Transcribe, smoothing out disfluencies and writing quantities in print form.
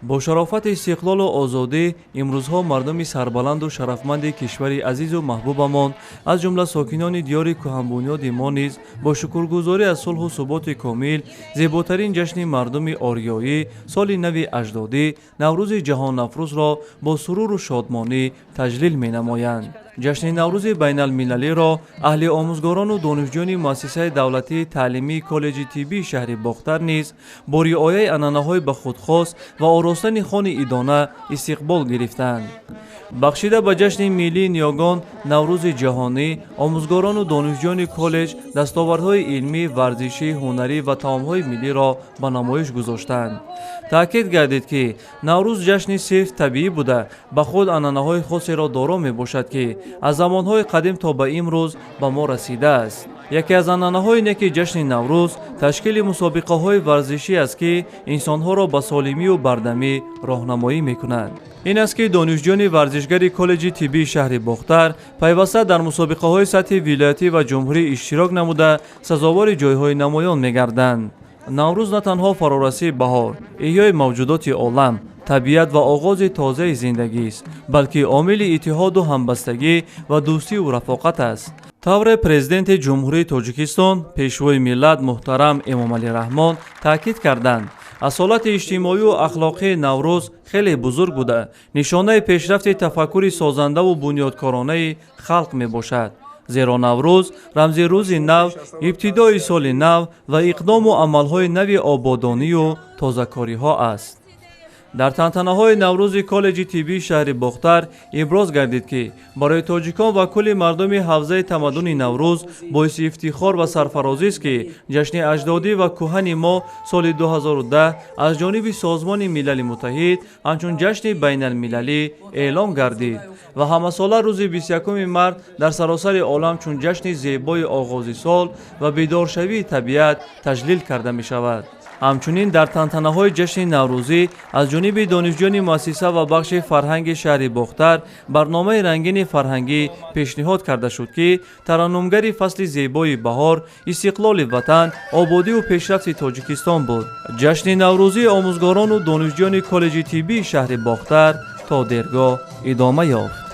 Бо шарофати истиқлолу озодӣ имрӯзҳо мардуми сарбаланду шарафманди кишвари азизу маҳбубамон, аз ҷумла сокинони диёри кӯҳанбунёди мо низ бо шукргузорӣ аз сулҳу суботи комил зеботарин ҷашни мардуми ориёӣ, соли нави аҷдодӣ, Наврӯзи ҷаҳонафрӯзро бо суруру шодмонӣ таҷлил менамоянд. Ҷашни Наврӯзи байналмилалиро аҳли омӯзгорону донишҷӯёни муассисаи давлатии таълимии коллеҷи тиббии шаҳри Бохтар низ бо риояи анъанаҳои ба худ хос ва оростани хони идона истиқбол гирифтанд. Бахшида ба ҷашни миллии ниёгон, Наврӯзи ҷаҳонӣ, омӯзгорону донишҷӯёни коллеҷ дастовардҳои илмӣ, варзишӣ, ҳунарӣ ва таомҳои миллиро ба намоиш гузоштанд. Таъкид гардид, ки Наврӯз ҷашни сирф табиӣ буда, ба худ анъанаҳои хосеро доро мебошад, ки аз замонҳои қадим то ба имрӯз ба мо расидааст. Яке аз анъанаҳои неки ҷашни Наврӯз ташкили мусобиқаҳои варзишӣ аст, ки инсонҳоро ба солимию бардамӣ роҳнамоӣ мекунад. Ин аст, ки донишҷӯёни варзишгари коллеҷи тиббии шаҳри Бохтар пайваста дар мусобиқаҳои сатҳи вилоятӣ ва ҷумҳурӣ иштирок намуда, сазовори ҷойҳои намоён мегарданд. Наврӯз на танҳо фарорасии баҳор, эҳёи мавҷудоти олам, табиат ва оғози тозаи зиндагист, балки омили иттиҳоду ҳамбастагӣ ва дӯстию рафоқат аст. Тавре Президенти Ҷумҳурии Тоҷикистон, Пешвои миллат муҳтарам Эмомалӣ Раҳмон таъкид карданд, асолати иҷтимоию ахлоқии Наврӯз хеле бузург буда, нишонаи пешрафти тафаккури созандаву бунёдкоронаи халқ мебошад. Зеро Наврӯз рамзи рӯзи нав, ибтидои соли нав ва иқдому амалҳои нави ободонию тозакориҳо аст. Дар тантанаҳои Наврӯзи коллеҷи тиббии шаҳри Бохтар иброз гардид, ки барои тоҷикон ва кулли мардуми ҳавзаи тамаддуни Наврӯз боиси ифтихор ва сарфарозист, ки ҷашни аҷдодӣ ва кӯҳани мо соли 2010 аз ҷониби Созмони Милали Муттаҳид ҳамчун ҷашни байналмилалӣ эълон гардид ва ҳамасола рӯзи 21 март дар саросари олам чун ҷашни зебои оғози сол ва бедоршавии табиат таҷлил карда мешавад. Ҳамчунин дар тантанаҳои ҷашни наврӯзӣ аз ҷониби донишҷӯёни муассиса ва бахши фарҳанги шаҳри Бохтар барномаи рангини фарҳангӣ пешниҳод карда шуд, ки тараннумгари фасли зебои баҳор, истиқлоли ватан, ободиву пешрафти Тоҷикистон буд. Ҷашни наврӯзии омӯзгорону донишҷӯёни коллеҷи тиббии шаҳри Бохтар то дергоҳ идома ёфт.